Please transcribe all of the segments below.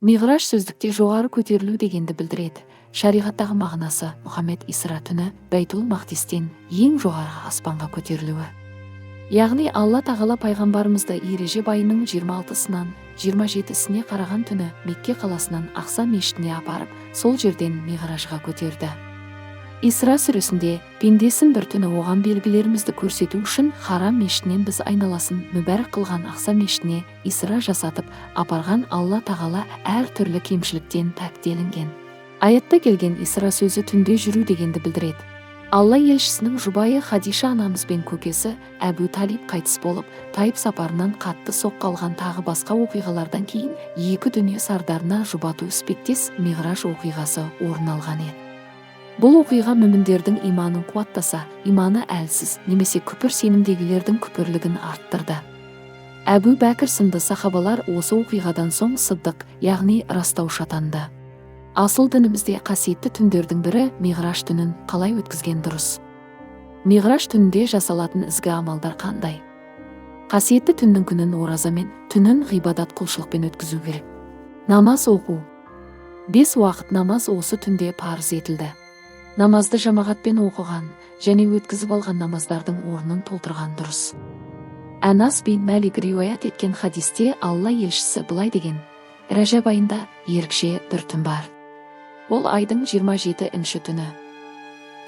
Миғраж сөздікте жоғары көтерілу дегенді білдіреді. Шариғаттағы мағынасы: Мұхаммед Исра түні Бәйтул Мақдистен ең жоғарғы аспанға көтерілуі. Яғни Алла Тағала пайғамбарымызды Ережеп айының 26-сынан 27-сіне қараған түні Мекке қаласынан Ақса мешітіне апарып, сол жерден Миғражға көтерді. Исра сүресінде: «Пендесін бір түні оған белгілерімізді көрсету үшін Харам мешітінен біз айналасын мүбәрак қылған Ақса мешітіне Исра жасатып апарған Алла Тағала әр түрлі кемшіліктен пәк», – делінген. Аятта келген Исра сөзі түнде жүру дегенді білдіреді. Алла елшісінің жұбайы Хадиша анамыз бен көкесі Әбу Талиб қайтыс болып, Тайып сапарынан қатты соққы алған, тағы басқа оқиғалардан кейін екі дүние сардарына жұбату іспеттес Миғраж оқиғасы орын алған еді. Бұл оқиға мүміндердің иманын қуаттаса, иманы әлсіз немесе күпір сенімдегілердің күпірлігін арттырды. Әбу Бәкір сынды сахабалар осы оқиғадан соң сыддық, яғни растаушы атанды. Асыл дінімізде қасиетті түндердің бірі Миғраж түнін қалай өткізген дұрыс? Миғраж түнінде жасалатын ізгі амалдар қандай? Қасиетті түннің күнін оразамен, түнін ғибадат, құлшылықпен өткізу керек. Намаз оқу. Бес уақыт намаз осы түнде парыз етілді. Намазды жамағатпен оқыған және өткізіп алған намаздардың орнын толтырған дұрыс. Әнас бин Мәлик риуаят еткен хадисте Алла елшісі былай деген: «Рәжәп айында ерекше бір түн бар. Ол айдың 27-ші түні.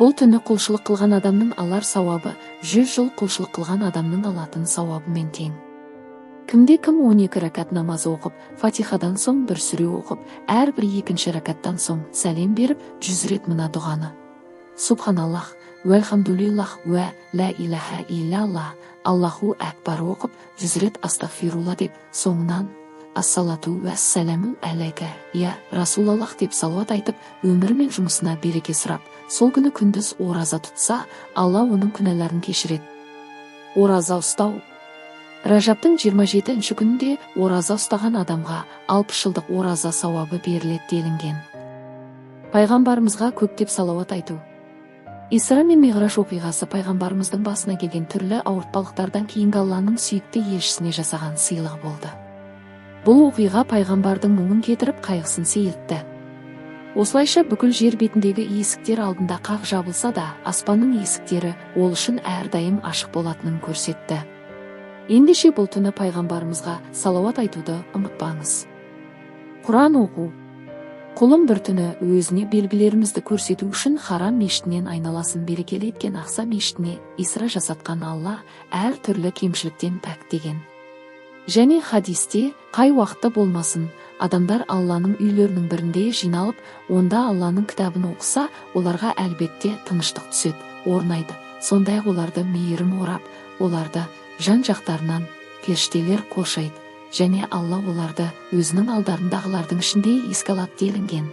Бұл түні құлшылық қылған адамның алар сауабы 100 жыл құлшылық қылған адамның алатын сауабымен тең. Кімде кім 12 рәкат намаз оқып, Фатихадан соң бір сүре оқып, әрбір екінші рәкаттан соң сәлем беріп, 100 рет мына дұғаны: Субханаллах, уәлхамдулиллах, уә лә илаһа иллаллах, Аллаху әкбар оқып, 100 рет астағфирулла деп, соңынан ассалату уәссәләму әләйкә, я Расулаллах деп салауат айтып, өмірі мен жұмысына береке сұрап, сол күні күндіз ораза тұтса, Алла оның күнәларын кешіреді». Ораза ұстау. Ражаптың 27-ші күнінде ораза ұстаған адамға 60 жылдық ораза сауабы беріледі делінген. Пайғамбарымызға көптеп салауат айту. Исра мен Миғраж оқиғасы пайғамбарымыздың басына келген түрлі ауыртпалықтардан кейінгі Алланың сүйікті елшісіне жасаған сыйлығы болды. Бұл оқиға пайғамбардың мұңын кетіріп, қайғысын сейілтті. Осылайша, бүкіл жер бетіндегі есіктер алдында қақ жабылса да, аспанның есіктері ол үшін әрдайым ашық болатынын көрсетті. Ендеше, бұл түні пайғамбарымызға салауат айтуды ұмытпаңыз. Құран оқу. «Құлым бір түні өзіне белгілерімізді көрсету үшін Харам мешітінен айналасын берекелі еткен Ақса мешітіне Исра жасатқан Алла әр түрлі кемшіліктен пәк», – деген. Және хадисте: «Қай уақытта болмасын, адамдар Алланың үйлерінің бірінде жиналып, онда Алланың кітабын оқыса, оларға әлбетте тыныштық түседі, орнайды. Сондай ақ оларды мейірім орап, оларды жан жақтарынан періштелер қоршайды және Алла оларды өзінің алдарындағылардың ішінде еске алады», – делінген.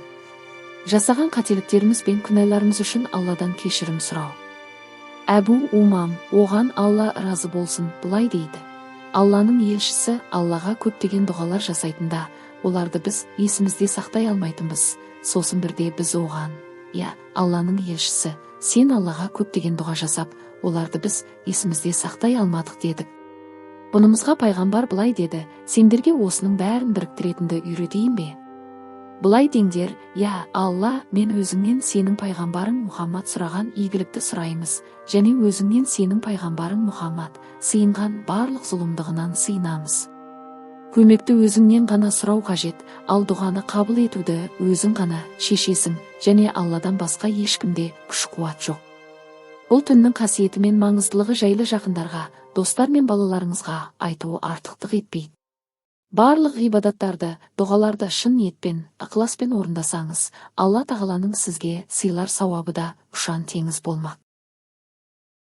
Жасаған қателіктеріміз бен күнәларымыз үшін Алладан кешірім сұрау. Әбу Умам, оған Алла разы болсын, былай дейді: «Алланың елшісі Аллаға көптеген дұғалар жасайтында, оларды біз есімізде сақтай алмайтынбыз. Сосын бірде біз оған: „Иә, Алланың елшісі, сен Аллаға көптеген дұға жасап, оларды біз есімізде сақтай алмадық», – дедік. Бұнымызға пайғамбар былай деді: „Сендерге осының бәрін біріктіретінді үйретейін бе? Былай деңдер: иә, Алла, мен өзіңнен сенің пайғамбарың Мұхаммад сұраған игілікті сұраймыз және өзіңнен сенің пайғамбарың Мұхаммад сыйынған барлық зұлымдығынан сыйынамыз. Көмекті өзіңнен ғана сұрау қажет, ал дұғаны қабыл етуді өзің ғана шешесің және Алладан басқа ешкімде күш қуат жоқ». Бұл түннің қасиеті мен маңыздылығы жайлы жақындарға, достар мен балаларыңызға айту артықтық етпейді. Барлық ғибадаттарды, дұғаларды шын ниетпен, ықыласпен орындасаңыз, Алла Тағаланың сізге сыйлар сауабы да ұшан теңіз болмақ.